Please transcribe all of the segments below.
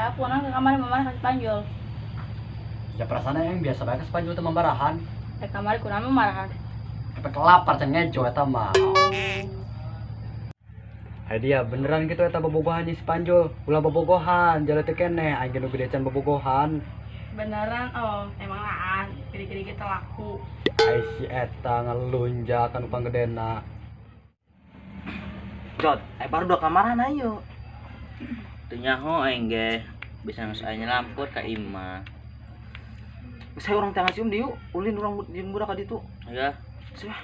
Siap, pulang ke kamar mama kasih Panjul. Ya perasaan yang biasa bae ke Panjul teh mambarahan. Ke kamar kurang marahan. Efek lapar can ngejo eta mah. Hai dia beneran gitu eta bobogohan si Panjul. Ulah bobogohan, jalan teu keneh aing ge nu gede can bobogohan. Beneran oh, emang laan, gede-gede kita laku. Ai si eta ngelunjak anu panggedena. Jod, baru dua kamaran ayo. Teu nyaho aing ge bisa geus aya nyelamput ka imah. Geus hayu urang teh ngasium dieu, ulin urang jeung budak ka ditu. Ya. Geus lah.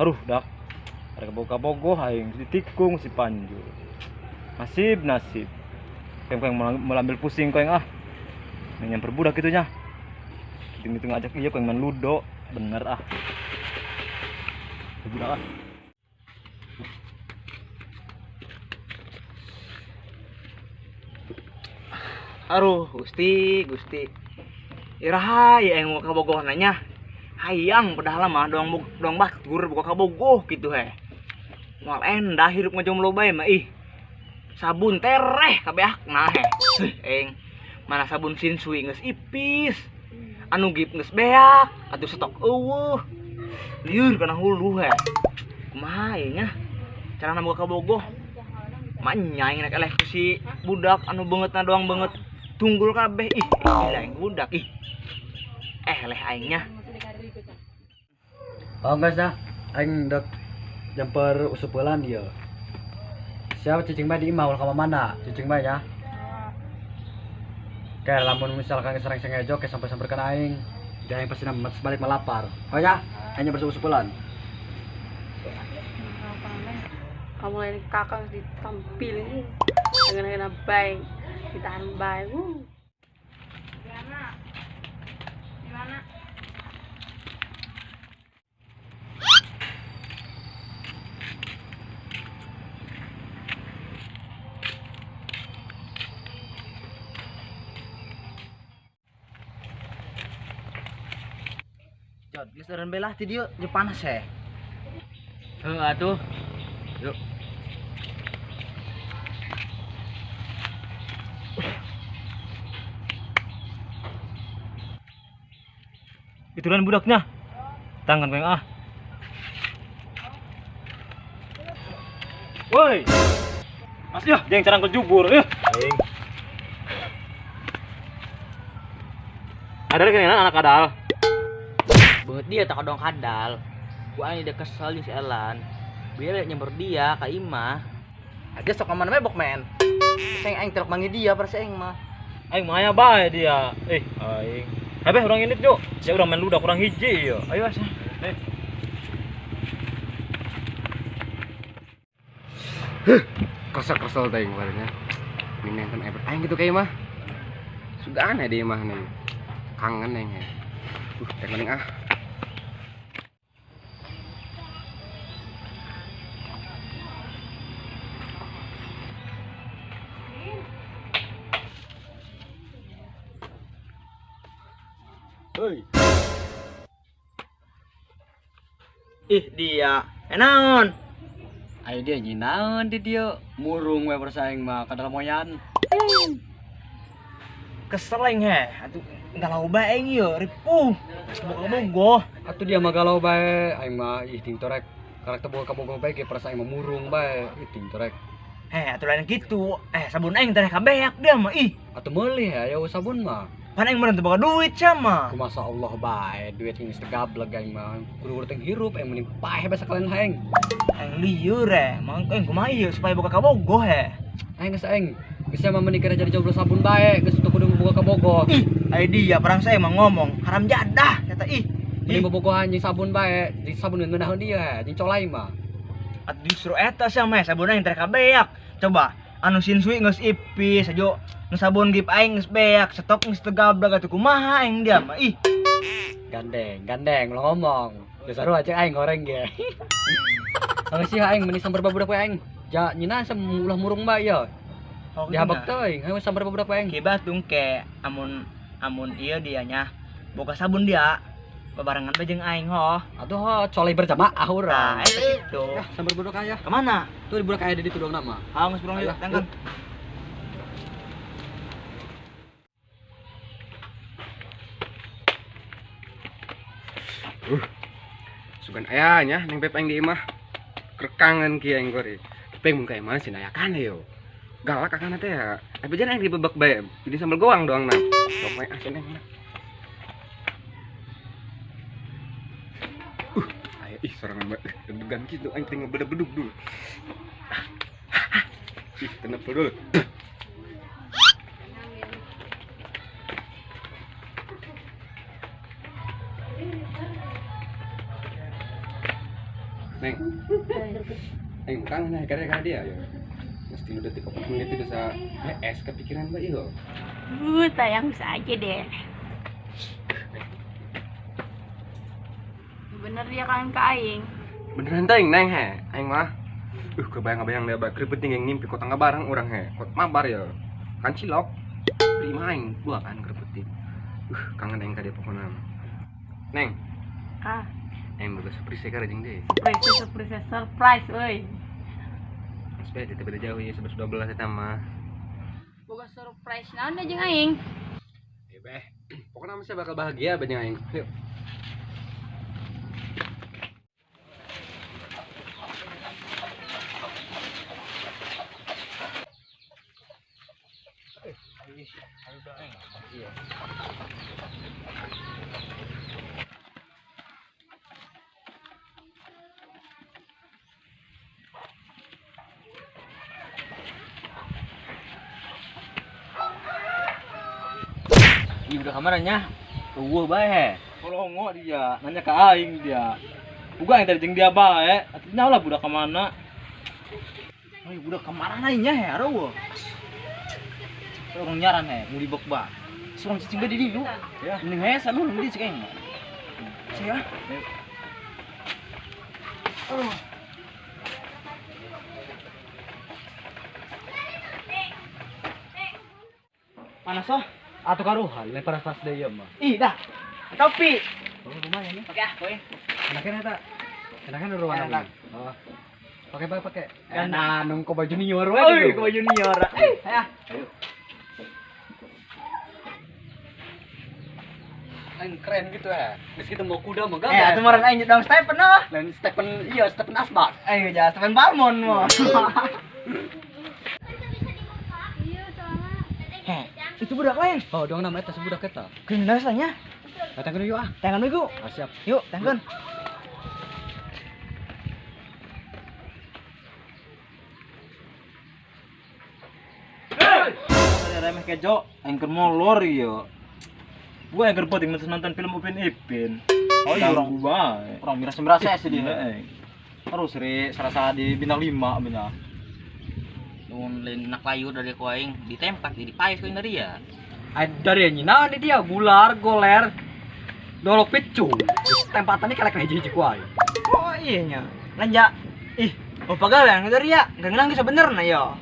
Aduh, dak. Ada kabogoh aing ditikung si Panjul. Nasib, nasib. Kayak mau ambil pusing kau yang ah. Nyamper budak gitu nya. Hitung-hitung ngajak iya kau yang main ludo, bener ah. Budak ah. Aduh, Gusti, Gusti. Iraha ya yang mau kabogoh nanya. Hayang padahal mah doang doang batur buka kabogoh gitu he. Moal endah hirup ngejomblo bae mah ih. Sabun tereh kabeakna he. Eng mana sabun Sinsui geus ipis. Anu gip geus beak, atuh stok eueuh. Lieur kana hulu he. Kumaha ieu nya? Carana boga kabogoh. Manya aing rek eleh ku si budak anu beungeutna doang beungeut tunggul kabeh ih. Gila aing budak ih. Leh aingnya. Oh guys dah, aing dek jemper usupelan ieu. Siapa cicing bae di imah ulah ka mana? Cicing bae nya. Kayak lamun misalkan serang sengejo kayak sampai-sampai aing. Dia aing pasti namat sebalik melapar. Oh ya, aing nyamper usupelan. Kamu lain kakak ditampilin dengan baik, ditahan baik. Gimana? Gimana? Jod, geus eureun belah ti dieu, jeung panas heh. Heuh atuh. Yuk. Itulah budaknya. Tangan kau yang ah. Woi. Mas ya, jangan carang kejubur ya. Aing. Ada kenalan anak kadal. Banget dia tak kadang kadal. Gua aing udah kesel jeung si Elan. Biar nyamper dia ka imah. Aja sok ka mana mebok men. Sing aing telok mangi dia perse aing mah. Aing mah aya bae dia. Aing. Habeh urang indit yo. Sia urang main ludah kurang hiji yo. Ayo asa. Kesel-kesel teh kemarinnya. Ini nonton aing gitu kayak mah. Sudah aneh dia mah nih. Kangen aing. Teh mending ah. Hei. Ih dia, naon? Ayo dia nyinaon di dia murung we bersaing mah kadal moyan. Kesel aing he, atuh galau bae aing ieu, ripuh. Bogoh. Atuh dia mah galau bae, aing mah ih ting torek. Karakter boga kabogoh bae ge perasaan aing mah murung bae, ih ting torek. Atuh lain kitu. Sabun aing teh kabeak dia mah ih. Atuh meuli aya sabun mah. Pan aing meureun teu boga duit sama. Kumaha Allah bae, duit geus teu gableg aing mah. Kudu teh hirup aing mending paeh bae sakalian aing. Aing lieur eh, mang aing kumaha ieu supaya boga kabogoh he. Aing geus aing. Geus mah mending kana jadi jomblo sabun bae, geus teu kudu boga kabogoh. Ih, ai dia perang saya mah ngomong haram jadah eta ih. Mending bobogohan jeung sabun bae, jeung sabun ngeunaheun dia, jeung colai mah. Atuh justru eta sia mah sabun aing teh kabeak. Coba anu Sinsui geus ipis aja nu sabun gip aing geus beak, stok geus teu gableg atuh kumaha aing dia mah ih. Gandeng, gandeng lo ngomong. Geus sarua aja aing goreng ge. Geus sih aing mending sambar babudak we aing. Ja nyina ulah murung bae ya. Dihabak teuing, hayu sambar babudak we aing. Kibat tung ke amun amun ieu dianya boga sabun dia. Babarengan bae jeung aing ho. Atuh ho colai berjamaah urang. Nah, eta kitu. Ya, sambar budak aya. Kemana? Tuh di budak aya di ditu doang nama. Ah, geus burung yuk, Ayo, tangkeun. Sugan aya nya neng Beb aing di imah. Kerkangan kieu aing gore. Tapi mun ka imah sih nayakan yo. Galak akan teh ya. Tapi jangan aing dibebek bae. Jadi sambal goang doang nah. Sok bae ah neng. Ayo ih sorangan bae. Deg-degan kitu aing teh ngebedeg-bedug dulu. Ih, tenep dulu. Neng. Aing kangen nah karya dia ya. Mesti lu detik 4 menit itu bisa es kepikiran mbak iyo. Tayang bisa aja deh. Bener dia kangen ke aing. Beneran teh neng he, aing mah. Kebayang-bayang dia bak penting yang ngimpi kota bareng orang he. Kot mabar ya. Kan cilok. Prima aing gua kan kerpeting. Kangen aing ka dia pokona. Neng. Ah. Aing boga surprise ka jeung deui. Surprise surprise euy. Supaya tidak beda jauh ya 11 12 eta mah. Boga surprise naon jeung aing? Ya beh. Pokoknya mah saya bakal bahagia banyak aing. Yuk. Ih, udah kamarnya. Eueuh bae. Kolongo dia, nanya ke aing dia. Bukan yang tadi jeung dia bae, atuh lah budak ka mana? Oi, budak kemana aingnya he, aruh. Orang nyaran he, mau dibok ba. Sorang cicing di dieu. Ya. Mending he salur di cek aing. Sia. Aduh. Panas oh. Atuh karuhan, lain panas-panas deui ieu mah. Ih, dah. Topi. Oh, lumayan ya. Pakai ah, kowe. Enakan eta. Enakan ruangan Enak. ini. Oh. Pakai pakai pakai. Enak nung koba junior we. Oi, koba junior. Eh, ayo. Ayo. Aing keren gitu ya. Geus kita mau kuda mah gak. Eh, atuh meureun aing dong Stephen ah. Lain Stephen, iya Stephen Asbak. Ayo ja, Stephen Balmon mah. Heh, itu budak lain. Oh, dong nama eta sebudak eta. Keun nya. Datangkeun yuk ah. Tangan yuk. Ah, siap. Yuk, tangkeun. Remeh kejo, aing keur molor ieu. Gua yang keur penting nonton film Upin Ipin. Oh iya, orang bae. Orang miras-miras sih dia. Terus ri serasa di bintang 5 bener. Nun lain nak layu dari ku aing ditempak jadi paes ku dari ya. Ada dari nyina di dia gular goler. Dolok picu. Tempatannya kelek hiji-hiji ku aing. Oh iya nya. Lanja. Ih, oh pagawean dari ya. Enggak ngelang geus bener na yo.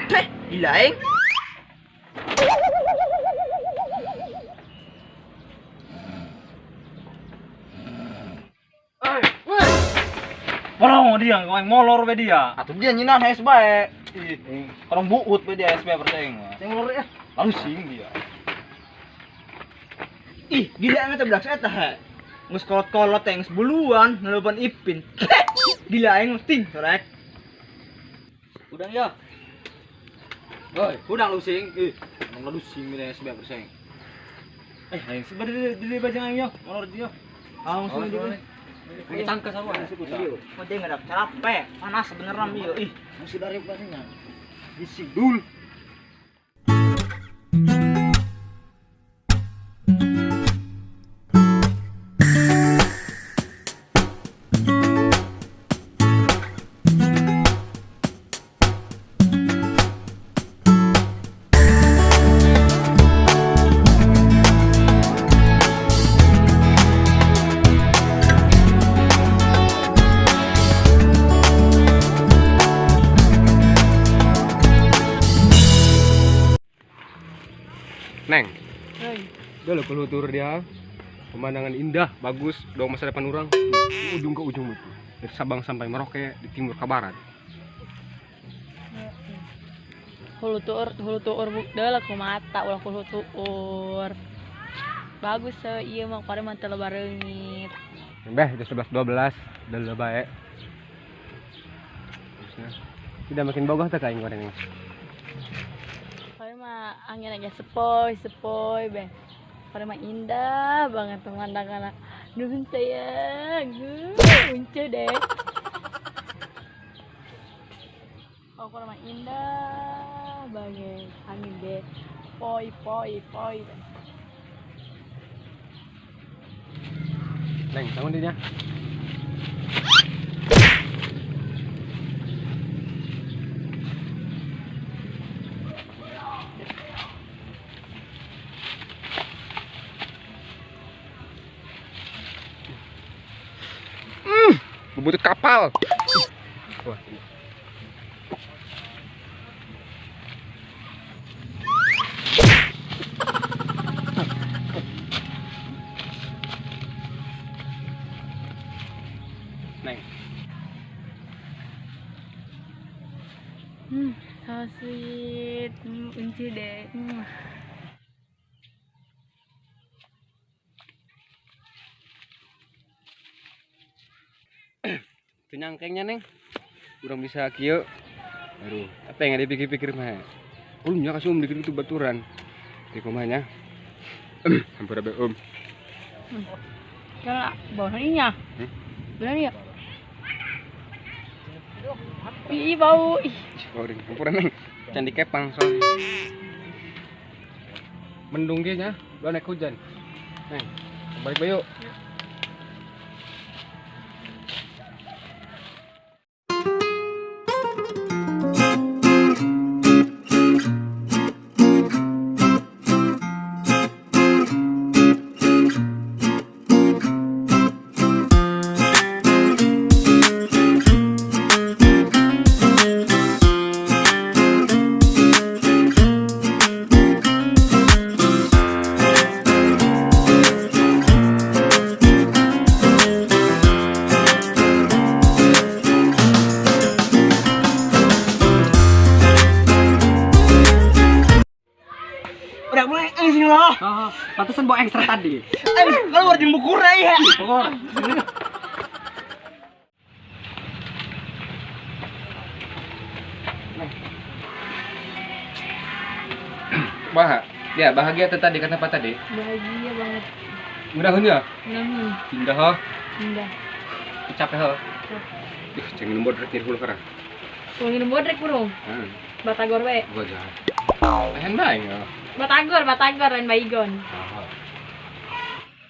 Heh, gila aing. Molor dia, aing molor we dia. Atuh dia nyinan hees bae. Ih, orang buut we dia SB percaya. Sing molor ya. Lalu sing dia. Ih, gila aing teh bedak eta he. Geus kolot-kolot teh geus buluan ngelupan Ipin. Gila aing ting sorek. Udah ya. Woi, Udang lu sing. Ih, emang lalu sing we SB percaya. Eh, aing sih bade di bajang aing yo, molor dia. Ah, langsung aja. Ini cangkes sama. Oh, dia nggak capek, panas beneran iyo. Ih, mesti dari pasnya. Isi dul. Neng. Hei. Dulu kelutur dia. Pemandangan indah, bagus, dong masa depan orang. Di ujung ke ujung itu. Dari Sabang sampai Merauke, di timur ke barat. Hulu tuur deuleu ku mata ulah hulu tuur. Bagus se ieu mah kare mah teu loba reungit. Beh, udah 11 12, udah bae. Bagusnya. Tidak makin bogoh teh ka aing goreng. Kare mah angin aja sepoi, sepoi beh. Kare mah indah banget pemandanganna. Nuhun sayang. Unce deh. Oh, kare mah indah banget angin deh. Poi poi poi. Neng, bangun dia. Bubutut kapal. Wah. Neng. So sweet. Unci deh. Penyangkengnya neng, kurang bisa kieu. Aduh, apa yang ada dipikir-pikir mah? Ulumnya kasih dikit itu baturan. Di komanya. Hampir abe om. Kalau baunya. Benar ya? Ih, bau. Ih. Bau ding. Hampura neng. Candi kepang soalnya. Mendung ge nya, udah naik hujan. Neng, balik bae yuk. Udah mulai sini loh. Oh, pantesan bawa ekstra tadi. Keluar jeung bukur ya. Bukur. Bah, ya bahagia tadi kata apa tadi? Bahagia banget. Mudah ya? Mudah. Indah ha? Indah. Capek ha? Ih, jangan nombor rek nyeri hulu karang. Ngomongin bodrek burung. Heeh. Batagor bae. Gua jahat. Tahan bae ya. Batagor, batagor lain baygon.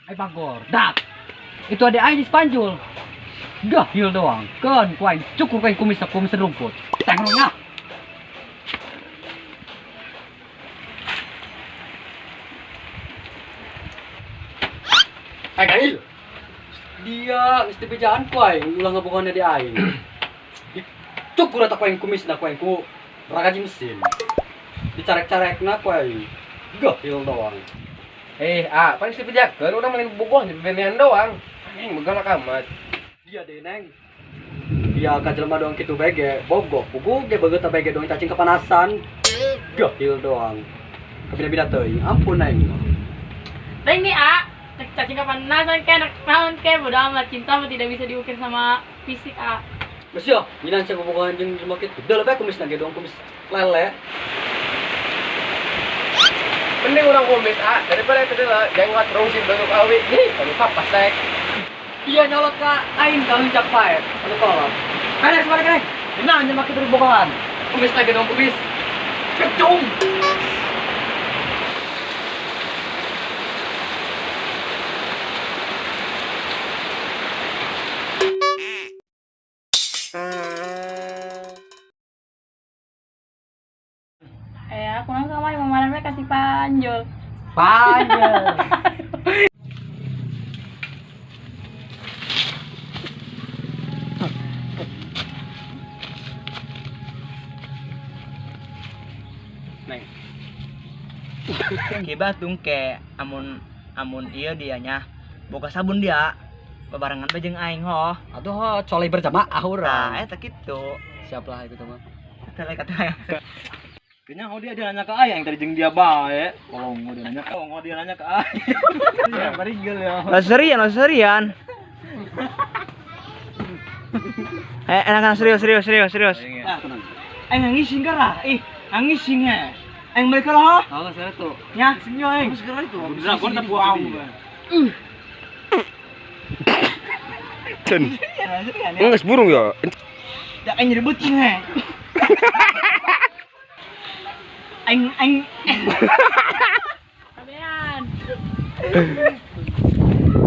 Ay bagor, dak. Itu ada aing di Sepanjul. Gahil doang. Keun ku aing cukur ku aing kumis kumis rumput. Tangrongnya. Ay gahil. Dia geus dibejaan ku aing ulah ngabogohanna di aing. Cukur eta ku aing kumisna ku aing ku ragaji mesin. Dicarek-carekna ku aing. Gahil doang. Paling si pijakeun urang main bogoh benean doang. Anjing begalak amat. Dia deh neng. Dia ka jelema doang kitu bae ge bogoh. Puguh ge beungeut bae ge doang cacing kepanasan. Gahil doang. Kabina-bina teuing. Ampun aing. Neng nih a, cacing kepanasan ke anak naon ke bodo amat cinta mah tidak bisa diukir sama fisik a. Geus yo, nyinan sia bobogohan jeung jelema kitu. Deuleu bae kumisna ge doang kumis lele. Mending orang kumis a daripada itu lah jenggot rungsip bentuk awi nih kalau papas tek. Dia nyolot ka aing kaluncak pae anu kolot. Kene kemana kene? Dina nya make berbogohan. Kumis lagi dong kumis. Kecung. Aku nang kamari mamaran we kasih Panjul. Panjul. Neng. Kiba tungke amun amun ieu dianya Boga sabun dia. Babarengan bae jeung aing ho. Atuh ho, colai berjamaah urang. Nah, eta kitu. Siap lah itu mah. Tele kata. Kayaknya oh dia nanya ke aing tadi jeung dia bae. Kolong dia nanya, oh dia nanya ke aing. Ya barigel ya. Lah serian, lah serian. Enakan serius. Ah, tenang. Aing ngising kara. Ih, ngising he. Aing mereka lah. Oh, saya tuh. Ya, Sini aing. Segera itu. Dragon tapi wow. Cen. Enggak burung ya. Dak aing rebutin he. Aing aing. Kabean.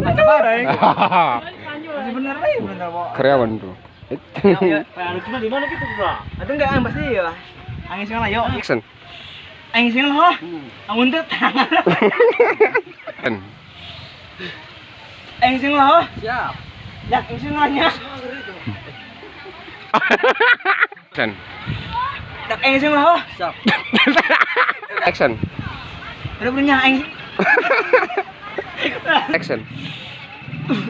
Bareng. Bener lah, bener kok. Karyawan tuh. Ya, lucunya di mana gitu, Bro? Atau enggak aing pasti ya. Aing sing lah yo. Action. Aing sing lah. Amun teh tangan. Aing sing lah. Siap. Ya, aing sing lah nya. Action. Dak aing sing lah. Siap. Action. Udah belumnya aing. Action.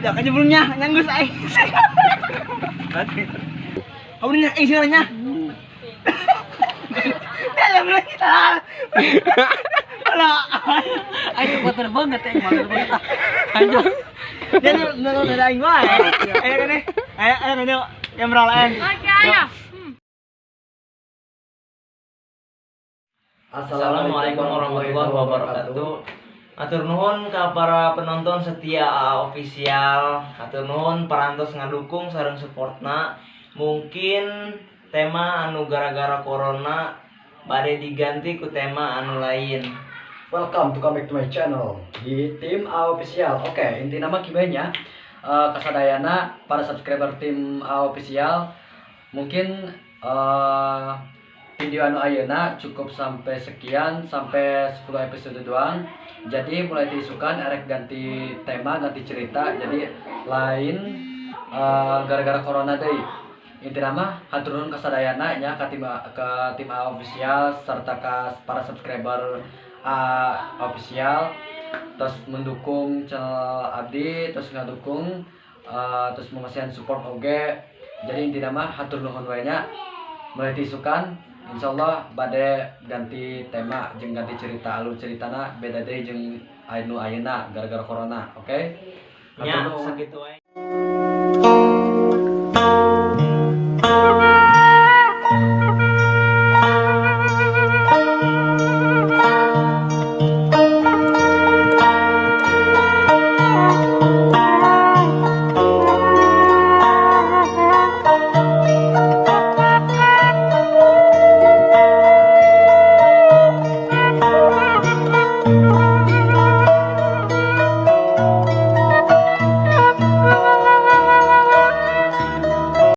Dak aja belumnya nyanggus aing. Kamu nya aing sing lah nya. Ya belum kita. Alah. Aing kotor banget aing mager banget. Ayo. Dia nol ada aing wae. Ayo kene. Ayo ayo kene kamera lain. Oke, ayo. Assalamualaikum warahmatullahi wabarakatuh. Atur nuhun ka para penonton setia AA Official. Atur nuhun parantos ngadukung sareng supportna. Mungkin tema anu gara-gara corona bade diganti ku tema anu lain. Welcome to come back to my channel di tim A Official. Oke, inti nama kibanya kasadayana para subscriber tim A Official mungkin video anu ayeuna cukup sampai sekian, sampai 10 episode doang. Jadi mulai diisukan erek ganti tema, ganti cerita. Jadi lain gara-gara corona deui. Inti nama hatur nuhun kasadayana nya ka tim A Official serta ka para subscriber A Official terus mendukung channel abdi, terus ngadukung terus memasihan support oge. Jadi inti nama hatur nuhun wae nya. Mulai diisukan insyaallah bade ganti tema jeung ganti cerita, alur ceritana beda deui jeung anu ayeuna gara-gara corona. Oke? Nya Hatur nuhun. sakitu wae.